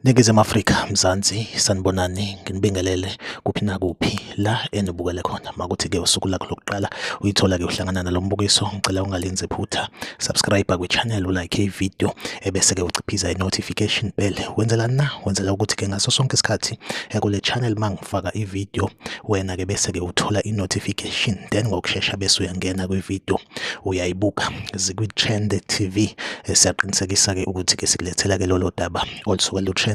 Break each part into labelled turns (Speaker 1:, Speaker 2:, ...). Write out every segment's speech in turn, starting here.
Speaker 1: Ningizimu Afrika, Mzansi, sanibonani, nginibingelele kuphi nakuphi la enibukele khona. Makuthi-ke usuku lakho lokuqala uyithola-ke uhlangana nalo mbukiso, ngicela ungalenzi iphutha. Subscribe kwi-channel, ulike i-video, ebese-ke uciphiza i-notification bell. Wenzelani na? Wenzela ukuthi-ke ngaso sonke isikhathi kule channel mangifaka i-video, wena-ke bese-ke uthola i-notification, then ngokushesha bese uyangena kwi-video uyayibuka. Zikwi-Trend TV, siyaqinisekisa-ke ukuthi-ke sikulethela-ke lolo daba olusuke lutrenda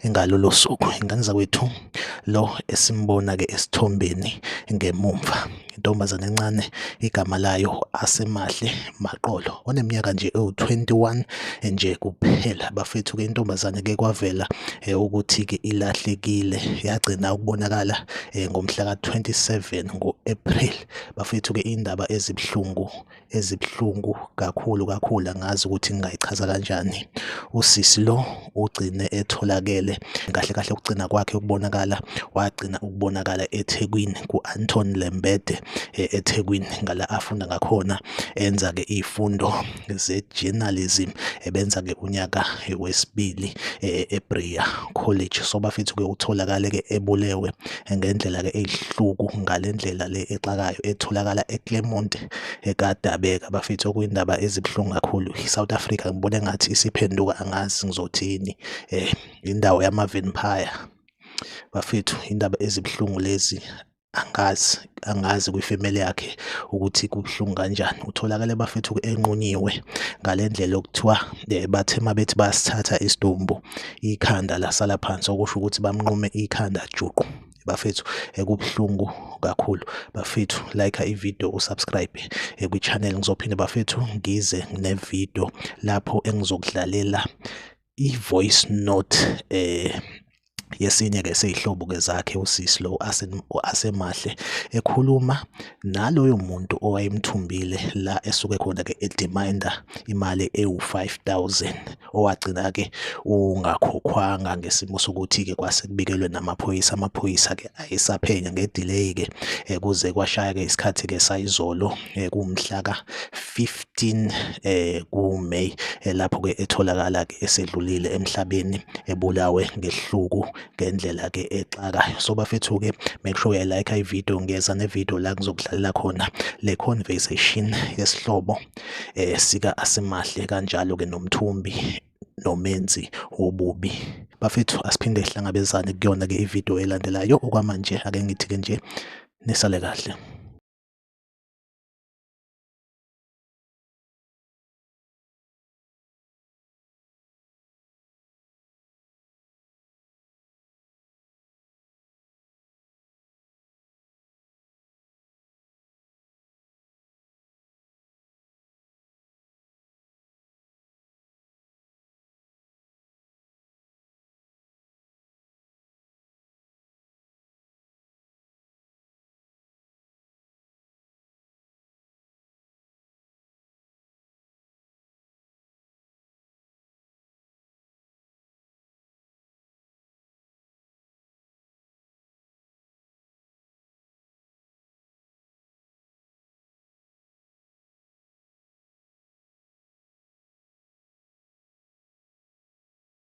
Speaker 1: ngalolo suku. Ingane zakwethu, lo esimbona-ke esithombeni ngemumva, intombazane encane igama layo Asemahle Maqolo, oneminyaka nje ewu-21 nje kuphela. Bafethu-ke intombazane ke kwavela ukuthi-ke ilahlekile, yagcina ukubonakala ngomhla ka-27 ngo-April. Bafethu-ke indaba ezibuhlungu, ezibuhlungu kakhulu kakhulu, angazi ukuthi ngingayichaza kanjani. Usisi lo ugcine etholakele kahle kahle, ukugcina kwakhe ukubonakala, wagcina ukubonakala eThekwini ku-Anton Lembede eThekwini, ngala afunda ngakhona, enza-ke iy'fundo ze-journalism, ebenza-ke unyaka wesibili eBerea College. So bafethu-ke utholakale-ke ebulewe ngendlela-ke eyihluku, ngale ndlela le exakayo, etholakala eClermont eKadabeka. Bafethu, okuyindaba ezibuhlungu kakhulu. I-South Africa ngibona engathi isiphenduka, angazi ngizothini, indawo yama-vampire. Bafethu, indaba ezibuhlungu lezi, angazi, angazi kwifemeli yakhe ukuthi kubuhlungu kanjani. Utholakale bafethu enqunyiwe ngale ndlela okuthiwa bathe mabethi bayasithatha isidumbu, ikhanda lasala phansi, okusho ukuthi bamnqume ikhanda juqu. Bafethu, kubuhlungu kakhulu. Bafethu, like i-video, usubscribe kwi-channel. Ngizophinde bafethu ngize ne-video lapho engizokudlalela i-voice note yesinye-ke sey'hlobo-ke zakhe usisi lo Asemahle, ekhuluma naloyo muntu owayemthumbile la esuke khona-ke edimanda imali ewu-5,000, owagcina-ke ungakhokhwanga ngesimo sokuthi-ke kwase kubikelwe namaphoyisa. Amaphoyisa-ke ayesaphenya nge-delay-ke kuze kwashaya-ke isikhathi-ke sayizolo, kuwumhla ka-15 kuMay, lapho-ke etholakala-ke esedlulile emhlabeni, ebulawe ngehluku ngendlela-ke exakayo. So bafethu-ke, make sure uyayilike i-video. Ngiyeza ne-video la ngizokudlalela khona le conversation yesihlobo sika Asemahle, kanjalo-ke nomthumbi nomenzi wobubi. Bafethu, asiphinde sihlangabezane kuyona-ke i-video elandelayo. Okwamanje ake ngithi-ke nje nisale kahle.